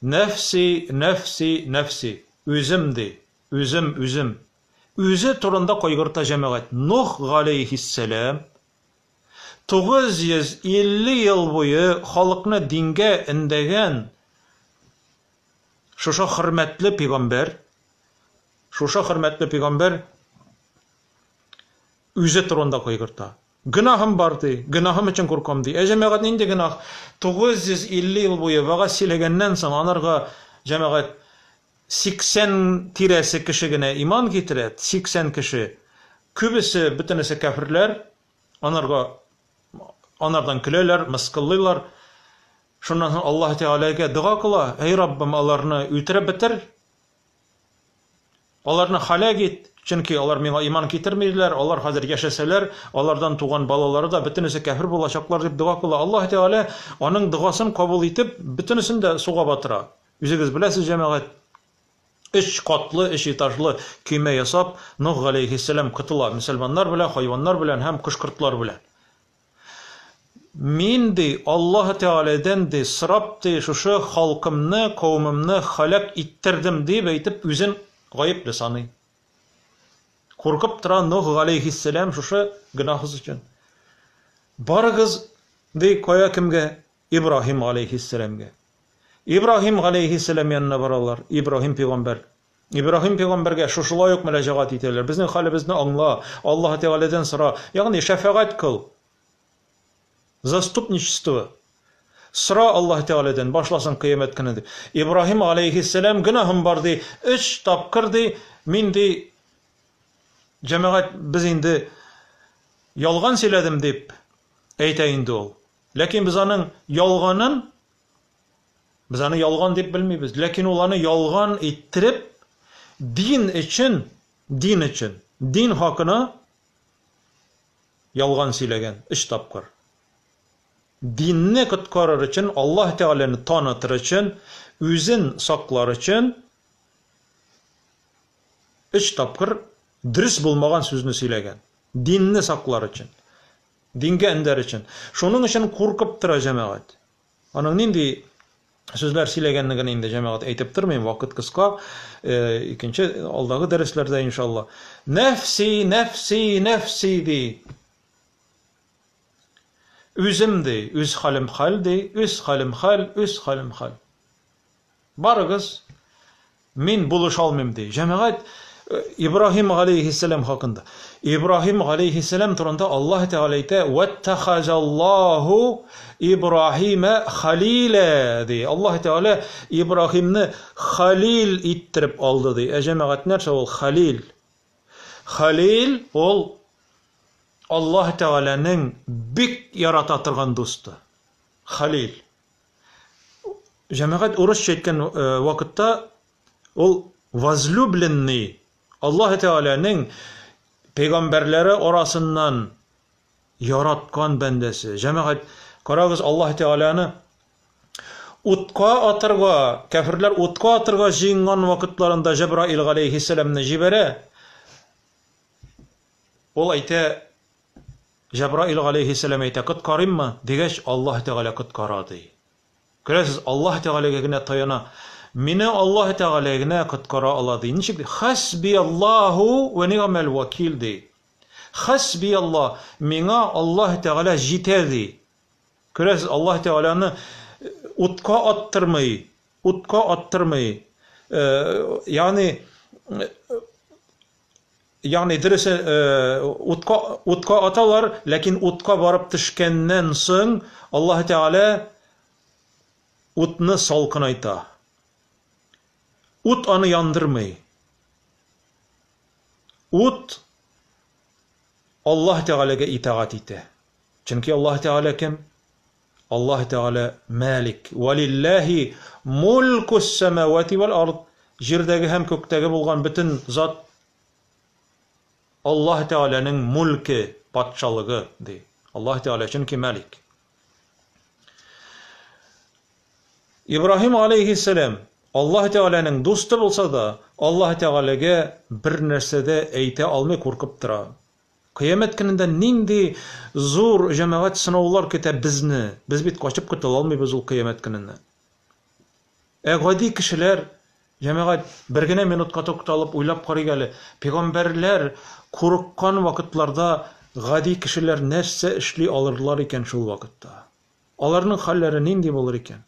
Нәфси, нәфси, нәфси. Үзем ди, үзем, үзем. Үзе турында кайгырта җәмәгать. Нух галәйһиссәлам 950 ел буе халыкны дингә эндәгән шушы хөрмәтле пигамбәр, шушы хөрмәтле пигамбәр үзе турында кайгырта. Гөнаһым бар ди, гөнаһым өчен куркам ди. Ә җәмәгать нинди гөнаһ? 950 ел буе вәгазь сөйләгәннән соң анарга җәмәгать 80 тирәсе кеше генә иман китерә, 80 кеше. Күбесе, бөтенесе кәферләр. Анарга анардан көләләр, мыскыллыйлар. Шуннан соң Аллаһ Тәгаләгә дога кыла, Әй Раббым, аларны үтереп бетер. Аларны халәк ит, чөнки алар миңа иман китермиләр, алар хәзер яшәсәләр, алардан туган балалары да бөтенесе кәфер булачаклар дип дога кыла. Аллаһ Тәгалә аның догасын кабул итеп, бөтенесен дә суга батыра. Үзегез беләсез, җәмәгать, өч катлы, өч этажлы көймә ясап, Нух галәйһиссәлам котыла мөселманнар белән, хайваннар белән һәм кош-кортлар белән. Мин, ди, Аллаһ Тәгаләдән, ди, сорап, ди, шушы халкымны, кавемемне һәлак иттердем, дип әйтеп, үзен гаепле саный. Куркып тора Нух галәйһиссәлам шушы гөнаһысы өчен. Барыгыз, ди, кая кемгә? Ибраһим галәйһиссәламгә. Ибраһим галәйһиссәлам янына баралар, Ибраһим пәйгамбәр. Ибраһим пәйгамбәргә шушылай ук мөрәҗәгать итәләр. Безнең хәлебезне аңла, Аллаһ Тәгаләдән сора, ягъни шәфәгать кыл. Заступничество. Сора Аллаһ Тәгаләдән, башласын кыямәт көне дип. Ибраһим галәйһиссәлам гөнаһым бар ди, өч тапкыр ди, мин ди, җәмәгать, без инде ялган сөйләдем дип әйтә инде ул. Ләкин без аның ялганын без аны ялган дип белмибез. Ләкин ул аны ялган иттереп дин өчен, дин өчен, дин хакына ялган сөйләгән өч тапкыр. Динне коткарыр өчен, Аллаһ Тәгаләне танытыр өчен, үзен саклар өчен өч тапкыр дөрес булмаган сүзне сөйләгән. Динне саклар өчен. Дингә өндәр өчен. Шуның өчен куркып тора җәмәгать. Аның нинди сүзләр сөйләгәнлеген инде җәмәгать әйтеп тормыйм, вакыт кыска. Икенче алдагы дәресләрдә иншалла. Нәфси, нәфси, нәфси ди. Үзем ди, үз хәлем хәл ди, үз хәлем хәл, үз хәлем хәл. Барыгыз, мин булыша алмыйм ди. Җәмәгать Ибраһим галәйһиссәлам хакында. Ибраһим галәйһиссәлам турында Аллаһ Тәгалә әйтә: "Ваттахазаллаһу Ибраһима халилә" ди. Аллаһ Тәгалә Ибраһимны халил иттереп алды ди. Ә җәмәгать нәрсә ул халил? Халил ул Аллаһ Тәгаләнең бик ярата торган дусты. Халил. Җәмәгать урысча әйткән вакытта ул возлюбленный, Аллаһ Тәгаләнең пәйгамбәрләре арасыннан яраткан бәндәсе. Җәмәгать, карагыз, Аллаһ Тәгаләне утка атырга, кәферләр утка атырга җыенган вакытларында Җәбраил галәйһиссәламне җибәрә. Ул әйтә, Җәбраил галәйһиссәлам әйтә, коткарыйммы? Дигәч, Аллаһ Тәгалә коткара ди. Күрәсез, Аллаһ Тәгаләгә генә таяна. Мине Аллаһ Тәгалә генә коткара ала ди. Ничек ди? Хәсби Аллаһу вә нигъмәл вәкил ди. Хәсби Аллаһ, миңа Аллаһ Тәгалә җитә ди. Күрәсез, Аллаһ Тәгаләне утка аттырмый, утка аттырмый. Ягъни Ягъни дөресе утка утка аталар, ләкин утка барып төшкәннән соң Аллаһ Тәгалә утны салкынайта. Ут аны яндырмый. Ут Аллаһ Тәгаләгә итагать итә. Чөнки Аллаһ Тәгалә кем? Аллаһ Тәгалә Мәлик. Валиллаһи мулкус самавати вал ард. Җирдәге һәм күктәге булган бөтен зат Аллаһ Тәгаләнең мулке, патшалыгы, ди. Аллаһ Тәгалә чөнки Мәлик. Ибраһим алейһиссәлам Аллаһ Тәгаләнең дусты булса да, Аллаһ Тәгаләгә бер нәрсә дә әйтә алмый куркып тора. Кыямәт көнендә нинди зур җәмәгать сынаулар көтә безне? Без бит качып котыла алмыйбыз ул кыямәт көненнән. Ә гади кешеләр, җәмәгать, бер генә минутка тукталып уйлап карыйк әле, пәйгамбәрләр курыккан вакытларда гади кешеләр нәрсә эшли алырлар икән шул вакытта? Аларның хәлләре нинди булыр икән?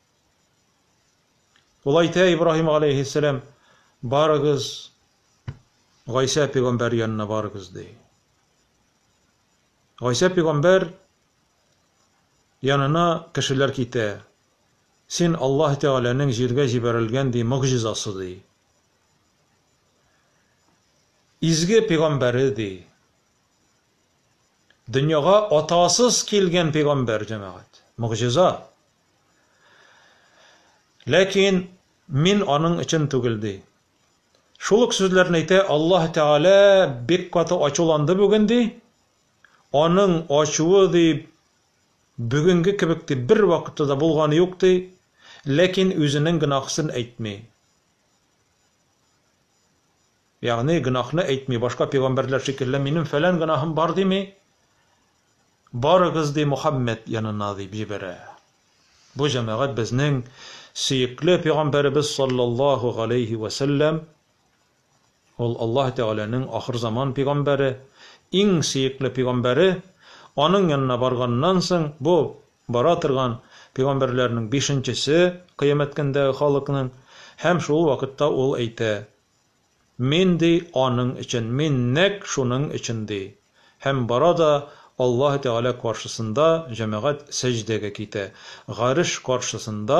Ул әйтә Ибраһим галәйһиссәлам, барыгыз Гайсә пәйгамбәр янына барыгыз, ди. Гайсә пәйгамбәр янына кешеләр китә. Син Аллаһ Тәгаләнең җиргә җибәрелгән ди могҗизасы ди. Изге пәйгамбәре ди. Дөньяга атасыз килгән пәйгамбәр җәмәгать. Могҗиза. Ләкин мин аның өчен түгел ди. Шул ук сүзләрне әйтә, Аллаһ Тәгалә бик каты ачуланды бүген, ди. Аның ачуы, ди, бүгенге кебек, ди, бер вакытта да булганы юк, ди. Ләкин үзенең гөнаһысын әйтми. Ягъни гөнаһны әйтми, башка пәйгамбәрләр шикелле, минем фәлән гөнаһым бар дими. Барыгыз, ди, Мухаммед янына, дип җибәрә. Бу җәмәгать безнең сөекле пәйгамбәребез саллаллаһу галәйһи вә сәлләм, ул Аллаһ Тәгаләнең ахырзаман пәйгамбәре, иң сөекле пәйгамбәре, аның янына барганнан соң, бу бара торган пәйгамбәрләрнең бишенчесе кыямәт көндәге халыкның, һәм шул вакытта ул әйтә, Мин, ди, аның өчен, мин нәкъ шуның өчен, ди. Һәм бара да Аллаһ Тәгалә каршысында җәмәгать сәҗдәгә китә. Гареш каршысында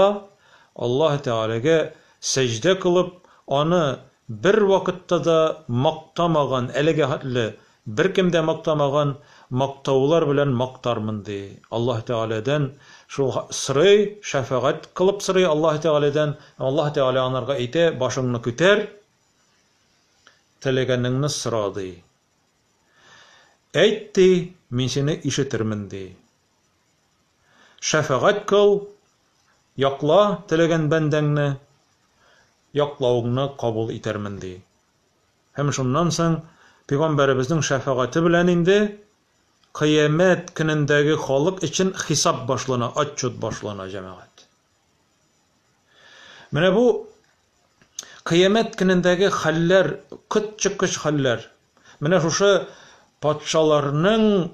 Аллаһ Тәгаләгә сәҗдә кылып, аны бервакытта да мактамаган, әлегә хәтле беркем дә мактамаган мактаулар белән мактармын, ди. Аллаһ Тәгаләдән шул сорый, шәфәгать кылып сорый Аллаһ Тәгаләдән. Аллаһ Тәгалә анарга әйтә, башыңны күтәр, теләгәнеңне сора, ди. Әйт, ди, мин сине ишетермен, ди. Шәфәгать кыл, якла теләгән бәндәңне, яклавыңны кабул итәрмен, ди. Һәм шуннан соң пәйгамбәребезнең шәфәгате белән инде кыямәт көнендәге халык өчен хисап башлана, отчет башлана, җәмәгать. Менә бу кыямәт көнендәге хәлләр, котчыккыч хәлләр. Менә шушы патшаларның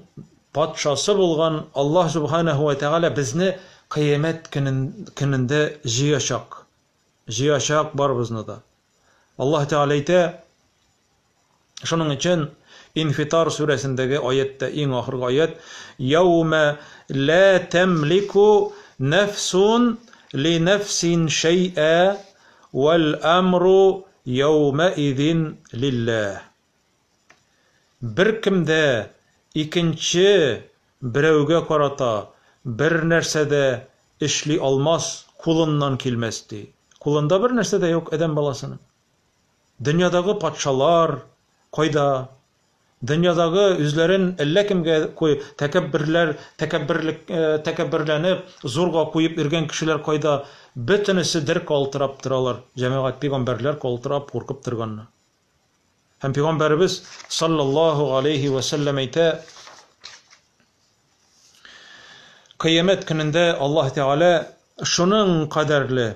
патшасы булган Аллаһ Субханаһу ва Тәгалә безне кыямәт көнендә җыячак. Җыячак барыбызны да. Аллаһ Тәгалә әйтә, шуның өчен Инфитар сүрәсендәге аятьтә иң ахыргы аять, Яумә ла тәмлику нәфсун ли нәфсин шәйә вәл амру яумә изин лилләһ. Беркем дә икенче берәүгә карата бер нәрсә дә эшли алмас, кулыннан килмәс, ди. Кулында бер нәрсә дә юк адәм баласының. Дөньядагы патшалар кайда? Дөньядагы үзләрен әллә кемгә куй, тәкәбберләр, тәкәбберлек, тәкәбберләнеп, зурга куеп йөргән кешеләр кайда? Бөтенесе дер калтырап торалар. Җәмәгать, пәйгамбәрләр калтырап, куркып торганны. Һәм пәйгамбәребез саллаллаһу алейхи ва сәлләм әйтә, Кыямәт көнендә Аллаһ Тәгалә шуның кадәрле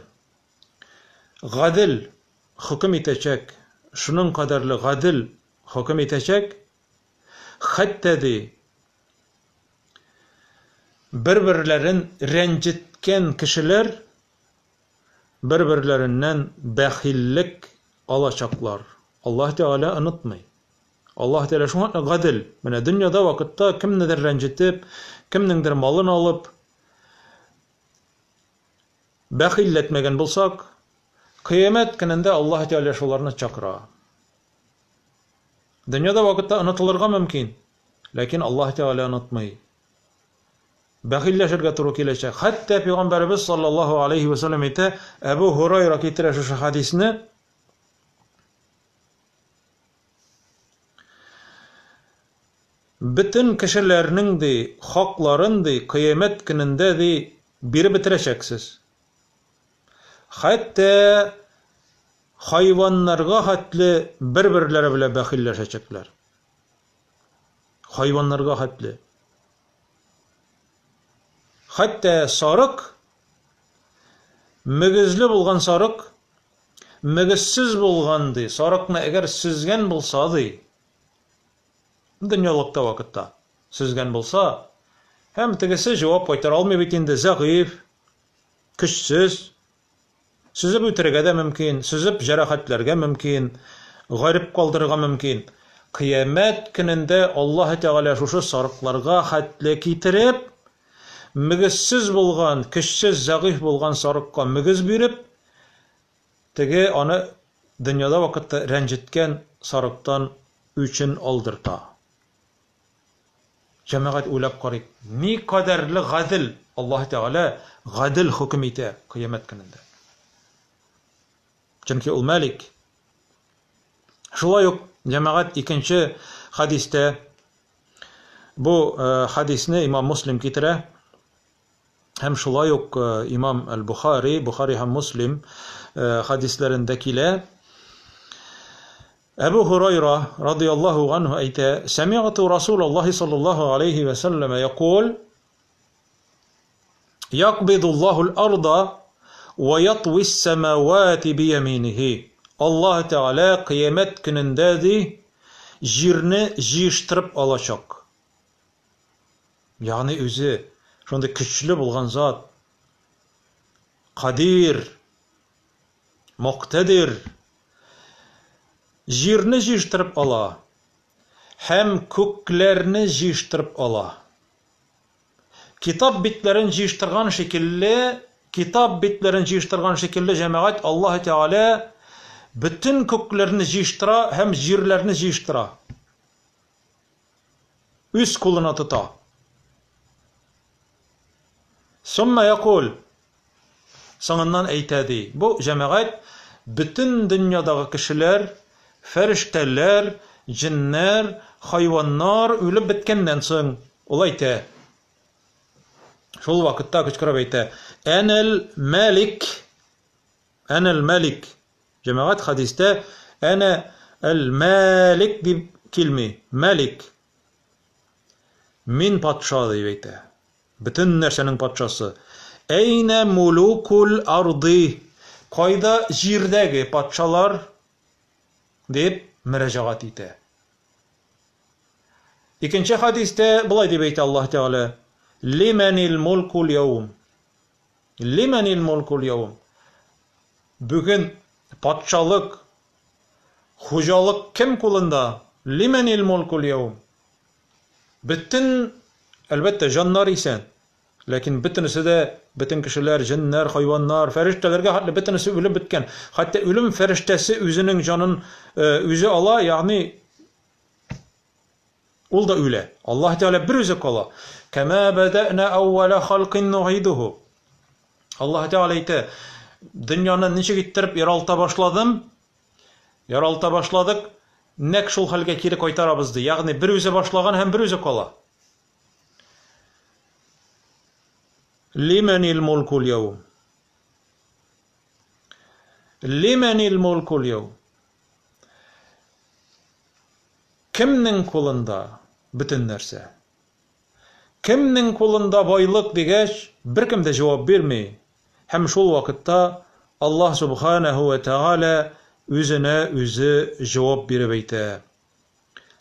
гадел хөкем итәчәк, шуның кадәрле гадел хөкем итәчәк, хәтта ди, бер-берләрен рәнҗеткән кешеләр бер-берләреннән бәхиллек алачаклар. Аллаһ Тәгалә онытмый. Аллаһ Тәгалә шуңа гадел. Менә дөньяда вакытта кемнедер рәнҗетеп, кемнеңдер малын алып, бәхилләтмәгән булсак, кыямәт көнендә Аллаһ Тәгалә шуларны чакыра. Дөньяда вакытта онытылырга мөмкин, ләкин Аллаһ Тәгалә онытмый. Бәхилләшергә туры киләчәк. Хәтта пәйгамбәребез саллаллаһу алейхи ва саллям әйтә, Әбу Һурайра китерә шушы хадисне. Бөтен кешеләрнең ди хакларын ди кыямәт көнендә ди биреп бетерәчәксез. Хәтта хайваннарга хәтле бер-берләре белән бәхилләшәчәкләр. Хайваннарга хәтле. Хәтта сарык, мөгезле булган сарык, мөгезсез булган ди, сарыкны әгәр сөзгән булса ди, дөньялыкта вакытта сөзгән булса, һәм тегесе җавап кайтара алмый бит инде, зәгыйф, көчсез, сөзеп үтерергә дә мөмкин, сөзеп җәрәхәтләргә мөмкин, гарип калдырырга мөмкин. Кыямәт көнендә Аллаһ Тәгалә шушы сарыкларга хәтле китереп, мөгезсез булган, көчсез, зәгыйф булган сарыкка мөгез биреп, теге аны дөньяда вакытта рәнҗеткән сарыктан үчен алдырта. Җәмәгать уйлап карыйк, ни кадәрле гадел Аллаһ Тәгалә гадел хөкем итә кыямәт көнендә. Чөнки ул Мәлик. Шулай ук җәмәгать икенче хадистә бу хадисне имам Муслим китерә. Һәм шулай ук имам Әл-Бухари, Бухари һәм Муслим хадисләрендә килә. Әбу Һурайра радыяллаһу анһу әйтә: "Сәмигъту Расулаллаһи саллаллаһу алейхи ва сәлләмә якул: Якбидуллаһул арда ва ятвис самавати бияминихи." Аллаһ Тәгалә кыямәт көнендә ди, җирне җыештырып алачак. Ягъни үзе шундый көчле булган зат, Кадир, Муктадир, җирне җыештырып ала һәм күкләрне җыештырып ала. Китап битләрен җыештырган шикелле, китап битләрен җыештырган шикелле җәмәгать Аллаһ Тәгалә бөтен күкләрне җыештыра һәм җирләрне җыештыра. Үз кулына тота. Сумма якул. Соңыннан әйтә ди. Бу җәмәгать бөтен дөньядагы кешеләр, фәрештәләр, җеннәр, хайваннар үлеп беткәннән соң ул әйтә. Шул вакытта кычкырып әйтә: "Әнәл Малик, әнәл Малик". Җәмәгать хәдистә әнә әл Малик дип килми. Малик. Мин патша дип әйтә. Бөтен нәрсәнең патшасы. Әйнә мулукул арды. Кайда җирдәге патшалар дип мөрәҗәгать итә. Икенче хәдистә болай дип әйтә Аллаһ Тәгалә: "Лимәнил мулкул яум". Лимәнил мулкул яум. Бүген патшалык, хуҗалык кем кулында? Лимәнил мулкул яум. Бөтен, әлбәттә, җаннар исән. Ләкин бөтенесе дә, бөтен кешеләр, җеннәр, хайваннар, фәрештәләргә хәтле бөтенесе үлеп беткән. Хәтта үлем фәрештәсе үзенең җанын үзе ала, ягъни ул да үлә. Аллаһ Тәгалә бер үзе кала. Кама бадәнә әүвәлә халкин нугыйдуху. Аллаһ Тәгалә әйтә, дөньяны ничек иттереп яралта башладым? Яралта башладык, нәкъ шул хәлгә кире кайтарабыз ди. Ягъни бер үзе башлаган һәм бер үзе кала. Лимәнил мулкул яум. Лимәнил мулкул яум. Кемнең кулында бөтен нәрсә? Кемнең кулында байлык дигәч, беркем дә җавап бирми. Һәм шул вакытта Аллаһ субханаһу ва тааля үзенә үзе җавап биреп әйтә.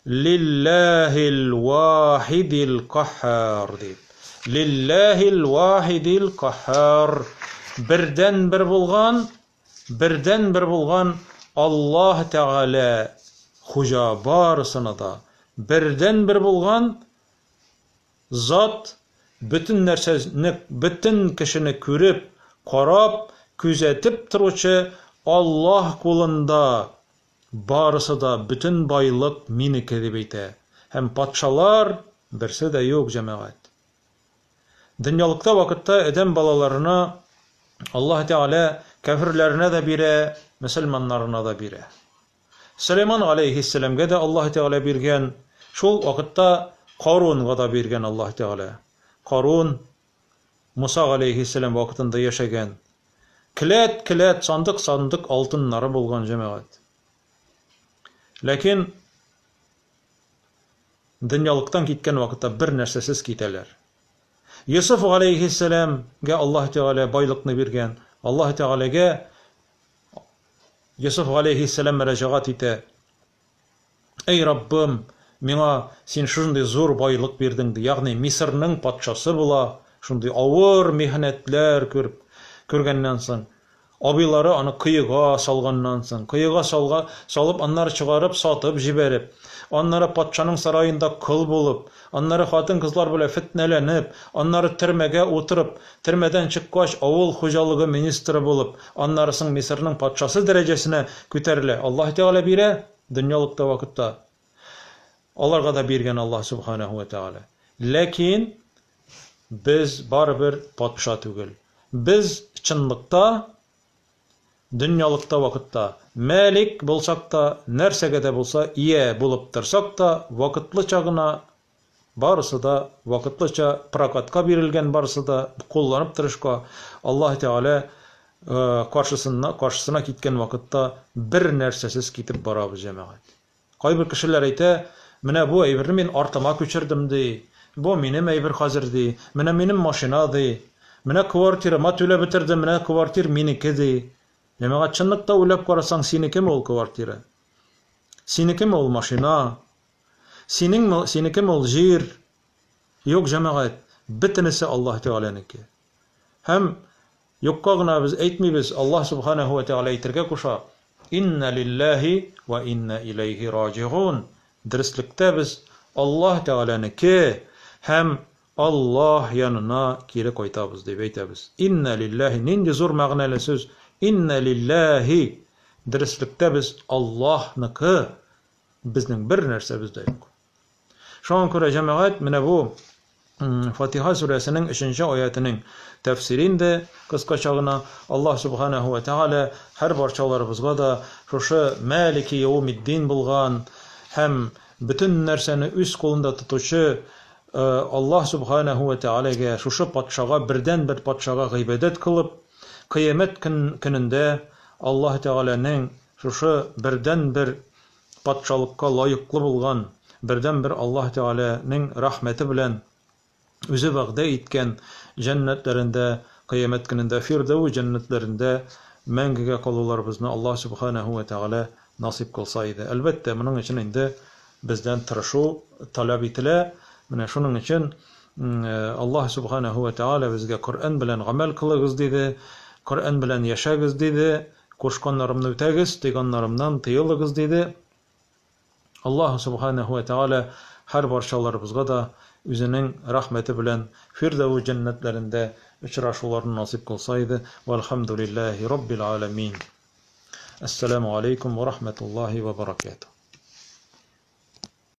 Лиллаһил вахидил каххар дип. Лиллаһил вахидил каххар. Бердән-бер булган, бердән-бер булган Аллаһ Тәгалә хуҗа барысына да. Бердән-бер булган зат бөтен нәрсәне, бөтен кешене күреп, карап, күзәтеп торучы Аллаһ кулында Барысы да, бөтен байлык минеке, дип әйтә. Һәм патшалар берсе дә юк, җәмәгать. Дөньялыкта вакытта адәм балаларына Аллаһ Тәгалә кәферләренә дә бирә, мөселманнарына да бирә. Сөләйман галәйһиссәламгә дә Аллаһ Тәгалә биргән, шул вакытта Карунга да биргән Аллаһ Тәгалә. Карун Муса галәйһиссәлам вакытында яшәгән. Келәт-келәт, сандык-сандык алтыннары булган җәмәгать. Ләкин дөньялыктан киткән вакытта бер нәрсәсез китәләр. Йосыф галәйһиссәламгә Аллаһ Тәгалә байлыкны биргән. Аллаһ Тәгаләгә Йосыф галәйһиссәлам мөрәҗәгать итә. Әй Раббым, миңа син шундый зур байлык бирдең, ди. Ягъни Мисырның патшасы була, шундый авыр михнәтләр күреп, күргәннән соң, абыйлары аны коега салганнан соң, коега салга, салып, аннары чыгарып, сатып җибәреп, аннары патшаның сараенда кол булып, аннары хатын-кызлар белән фетнәләнеп, аннары төрмәгә утырып, төрмәдән чыккач, авыл хуҗалыгы министры булып, Аннары соң Мисырның патшасы дәрәҗәсенә күтәрелә. Аллаһ Тәгалә бирә, дөньялыкта вакытта. Аларга да биргән Аллаһ Субханаһу ва Тәгалә. Ләкин без барыбер патша түгел. Без чынлыкта дөньялыкта вакытта мәлик булсак та, нәрсәгә дә булса ия булып торсак та, вакытлыча гына Барысы да вакытлыча прокатка бирелгән, барысы да кулланып торышка Аллаһ Тәгалә каршысына, каршысына киткән вакытта бер нәрсәсез китеп барабыз, җәмәгать. Кайбер кешеләр әйтә, менә бу әйберне мин артыма күчердем, ди. Бу минем әйбер хәзер, ди. Менә минем машина, ди. Менә квартирама түләп бетердем, менә квартир минеке, ди. Җәмәгать, чынлыкта уйлап карасаң, синекеме ул квартира? Синекеме ул машина? Синеңме, синекеме ул җир? Юк, җәмәгать, бөтенесе Аллаһ Тәгаләнеке. Һәм юкка гына без әйтмибез, Аллаһ Субханаһу ва Тәгалә әйтергә куша, Инна лиллаһи ва инна иләйһи раҗигун. Дөреслектә без Аллаһ Тәгаләнеке һәм Аллаһ янына кире кайтабыз дип әйтәбез. Инна лиллаһи нинди зур мәгънәле сүз. Инна лиллаһи дөреслектә без Аллаһныкы. Безнең бер нәрсәбез дә юк. Шуңа күрә, җәмәгать, менә бу Фатиха сүрәсенең 3 аятының тәфсире инде кыскача гына. Аллаһ субханаһу ва тааля һәр барчаларыбызга да шушы Малики яумиддин булган һәм бөтен нәрсәне үз кулында тотучы Аллаһ Сүбхәнәһү вә Тәгаләгә, шушы патшага, бердәнбер патшага гыйбадәт кылып, кыямәт көнендә Аллаһ Тәгаләнең шушы бердәнбер патшалыкка лаеклы булган, бердәнбер Аллаһ Тәгаләнең рәхмәте белән үзе вәгъдә иткән җәннәтләрендә, кыямәт көнендә Фирдәүс җәннәтләрендә мәңгегә калуларыбызны Аллаһ Сүбхәнәһү вә Тәгалә насыйп кылса иде. Әлбәттә, моның өчен инде бездән тырышу таләп ителә. Менә шуның өчен Аллаһ Сүбхәнәһү вә Тәгалә безгә Коръән белән гамәл кылыгыз диде, Коръән белән яшәгез диде, кушканнарымны үтәгез, тыйганнарымнан тыелыгыз диде. Аллаһ Сүбхәнәһү вә Тәгалә һәр барчаларыбызга да үзенең рәхмәте белән Фирдәүс җәннәтләрендә очрашуларны насыйп кылса иде. Вәлхәмдүлилләһи раббил галәмин. Әссәламү алейкум вә рахматуллаһи вә баракатуһ.